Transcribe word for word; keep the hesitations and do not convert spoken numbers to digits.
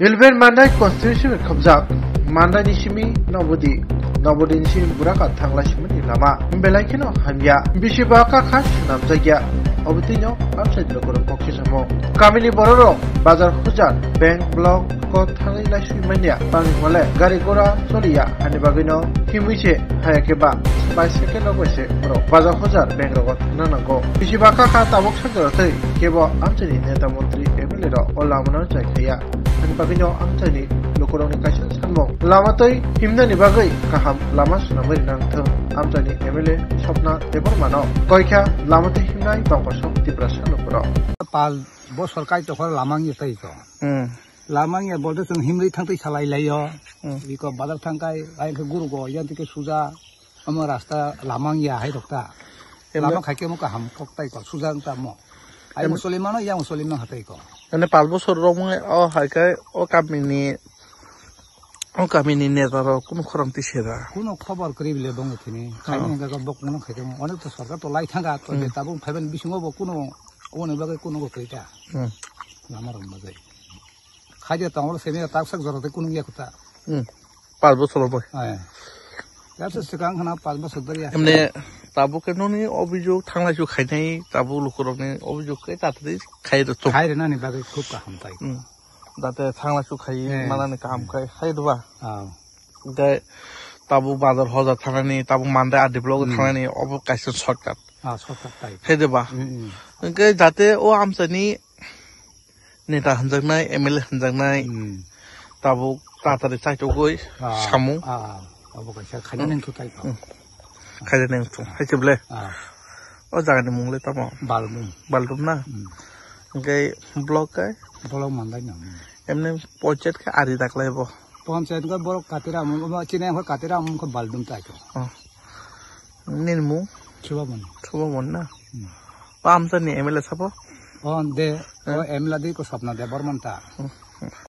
Eleven Mandai constituency ni khobjak Mandai ni simi Nobodi, Nobodi ni simi Buraka thanglai simani lama belai kheno hamya. Bisi ba kakha swnamjakya. Obotino amchai lokorok kok se samo. Kamini bororok bazar hujar, bank, block ko thangwi laiswi manya. Bangni hole gari gora choliya hani bagwino himwi se haya khe ba bicycle rok bai se borok bazar hujar, bank rogo thangna nango. Bisi ba kakha tabuk sakjora tei kebo amchaini neta montri M L A rok o lamano chai khaiya. Ani bagwino amchaini lukurokni kaisa sanmung lama tei himnani bagwi kaham lama swnamwi rwna wngthung. Amchaini M L A Swapna Debbarmano koikha lama tei himnai bangkosong Tiprasa lukurok. Pal bosor kai tokhor lamang ye tai ko. Hmm. Lamang ye bolte chwng himri thangtwi salai laio. Hmm. Iko bazar thangkai, ayang khe gurugo, yang tike suja. Omo rasta lamang ya hai rok ta. Emne- Lama khai khe mo kaham kok tai ko, suja wng ta mo. Ai Em- musolimano, yang musolimano hatai ko. Ene pal bosor rok mo o hai khe o kamini, o kamini neta rok kunu khorang twi se da. Kuno khobor kwrwi bile bongo thini. Khaini Oh. hingka khe bok kuno khai khe mo. Onek to sorkar to lai thanga to Hmm. je tabuk phaiban bisingo bo kuno, oboni bagwi kuno bo kwrwi ta. Hmm. Lama rok bagwi. Khaide tongol semi tak sak jora tei kunung ya kuta. Hmm. Pal bosor bai. Ai. Yar se sikang khana pal bosor dori ya. Emne tabuk ke noni obijog thanglai su khainai tabuk lukurokni obijog ke tatri khai rw thung. Khai rwnani bagwi khub kaham tai. Hmm. Jate thanglai su khai Eh. manani kaham khai khai rwba. Ah. Hingke tabuk bazar hoja thangnani tabuk Mandai R D block Hmm. thangnani obo kaisa shortcut. Ah, shortcut tai. Khai rwba. Hmm, hmm. Hingke jate o amchaini neta hwnjaknai, M L A hwnjaknai, Hmm. tabuk tatari chaitogwi Ah, samung. Ah, ah. Abo kaisa khaina Hmm. nang thutai ko. Hmm. Khaina nang thung. Hai se ble. Ah. O jagani mung le tamo? Balmung. Baldum na? Hmm. Hingke block kai? Block Mandai na. Hmm. Emne panchayat ke ari daklai bo? Panchayat ke borok katira mung, chini yang katira mung ke Baldum tai ko. Oh. Nini mung? Chubamon. Chubamon na? Hmm. Pam ta ni M L A sabo? Oh, de, Hmm. oh, M L A di ko Swapna Debbarma ta. Hmm.